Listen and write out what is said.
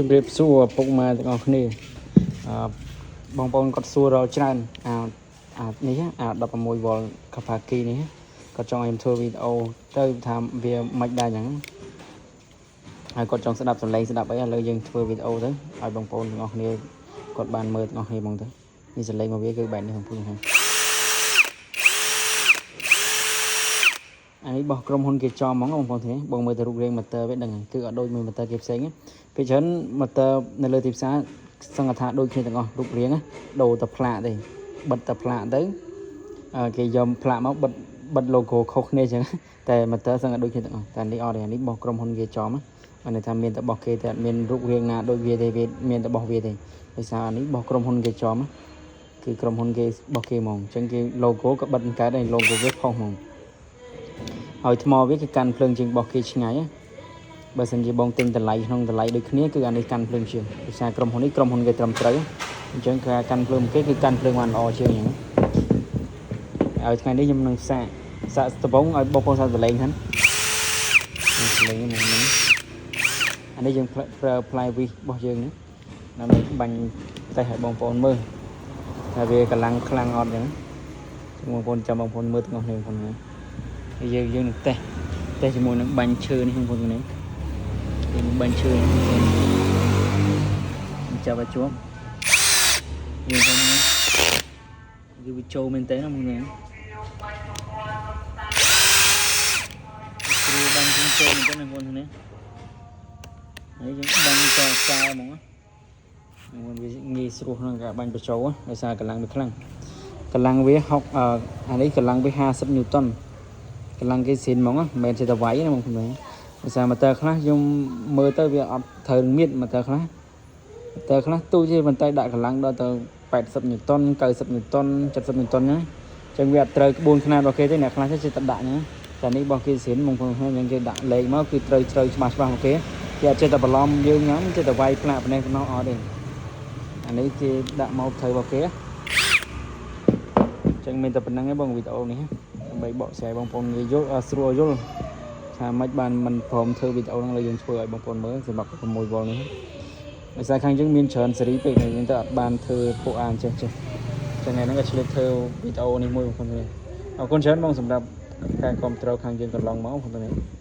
ជំរាបសួរឪពុកម៉ែទាំងអស់គ្នាអឺបងប្អូនគាត់សួររកច្រើនអាអានេះអា16 V Kapaki នេះគាត់ចង់ឲ្យខ្ញុំធ្វើវីដេអូទៅថាវាមិនដែរអញ្ចឹងហើយគាត់ចង់ស្ដាប់សំឡេងស្ដាប់អីឥឡូវយើងធ្វើវីដេអូទៅឲ្យបងប្អូនទាំងអស់គ្នាគាត់បានមើលទាំងអស់គ្នាហ្មងទៅនេះសំឡេងរបស់វាគឺបែបនេះបងប្អូនហ្នឹងអានេះរបស់ក្រុមហ៊ុនគេចំហ្មងបងប្អូនទេបងមើលទៅរូបរាង motor វាដឹងហើយគឺអត់ដូចមួយ motor គេផ្សេងទេពេលច្រើន motor នៅលើទីផ្សារសង្កថាដូចគ្នាទាំងអស់រូបរាងណាដូរតែផ្លាកទេបិទតែផ្លាកទៅអឺគេយកផ្លាកមកបិទបិទ logo ខុសគ្នាអញ្ចឹងតែ motor សង្កដូចគ្នាទាំងអស់តែនេះអត់ទេអានេះរបស់ក្រុមហ៊ុនគេចំណាអានេះថាមានតែរបស់គេតែអត់មានរូបរាងណាដូចវាទេវាមានតែរបស់វាទេដោយសារអានេះរបស់ក្រុមហ៊ុនគេចំណាគឺក្រុមហ៊ុនគេរបស់គេហ្មងអញ្ចឹងគេ logo ក៏បិទមិនកើតដែរ logo វាផុសហ្មង ហើយថ្មវាគឺកាន់ភ្លើងជាងរបស់គេឆ្ងាយណាបើសិនជាបងទិញតម្លៃក្នុងតម្លៃដូចគ្នាគឺអានេះកាន់ភ្លើងជាងដោយសារក្រុមហ៊ុននេះក្រុមហ៊ុនគេត្រឹមត្រូវអញ្ចឹងការកាន់ភ្លើងគេគឺកាន់ភ្លើងបានល្អជាងអញ្ចឹងហើយថ្ងៃនេះខ្ញុំនឹងសាកសាកដំបងឲ្យបងប្អូនសាកសលេងហ្នឹងសលេងហ្នឹងហ្នឹងអានេះយើងប្រើផ្លែវីសរបស់យើងនេះដើម្បីបាញ់តេស្តឲ្យបងប្អូនមើលថាវាកម្លាំងខ្លាំងអត់អញ្ចឹងបងប្អូនចាំបងប្អូនមើលទាំងអស់គ្នាបងប្អូនណា ហើយយើងយើងនឹងតេស្តតេស្តជាមួយនឹងបាញ់ឈើនេះបងប្អូននេះយើងនឹងបាញ់ឈើនេះបងប្អូនចាប់ឲ្យជាប់យើងទៅនេះគឺវាចូលមែនតើណាបងប្អូនគ្រូបាញ់ជើងចូលមែនតើណាបងប្អូននេះហើយយើងបាញ់តកែហ្មងណាបងប្អូនវាងាយស្រួលក្នុងការបាញ់បញ្ចូលដោយសារកម្លាំងវាខ្លាំងកម្លាំងវា6អឺអានេះកម្លាំងវា50 Newton កម្លាំងគេស៊ីនហ្មងមិនមែនជាតវាយណាបងប្អូនដោយសារម៉ូទ័រខ្លះខ្ញុំមើលទៅវាអត់ត្រូវមៀតម៉ូទ័រខ្លះម៉ូទ័រខ្លះទូជាប៉ុន្តែដាក់កម្លាំងដល់ទៅ80 Newton 90 Newton 70 Newton ណាអញ្ចឹងវាអត់ត្រូវក្បួនខ្នាតរបស់គេទេអ្នកខ្លះចេះតែដាក់ហ្នឹងតែនេះរបស់គេស៊ីនបងប្អូនអញ្ចឹងគេដាក់លេខមកគឺត្រូវត្រូវច្បាស់ច្បាស់មកគេគេអត់ចេះតែបន្លំយើងហ្នឹងចេះតែវាយផ្លាកប៉ុណ្ណេះប៉ុណ្ណោះអត់ទេអានេះគេដាក់មកត្រូវរបស់គេអញ្ចឹងមានតែប៉ុណ្្នឹងឯងបងវីដេអូនេះ ដើម្បីបកស្រាយបងប្អូនងាយយល់ស្រួលយល់ថាម៉េចបានមិនព្រមធ្វើវីដេអូហ្នឹងលើយើងធ្វើឲ្យបងប្អូនមើលសម្រាប់6 V នេះដោយសារខាងយើងមានច្រើនស៊េរីពេកយើងទៅអត់បានធ្វើពួកអានចេះចេះចឹងថ្ងៃហ្នឹងក៏ឆ្លៀតធ្វើវីដេអូនេះមួយបងប្អូនអរគុណច្រើនបងសម្រាប់ការគ្រប់គ្រងខាងយើងកន្លងមកបងប្អូន។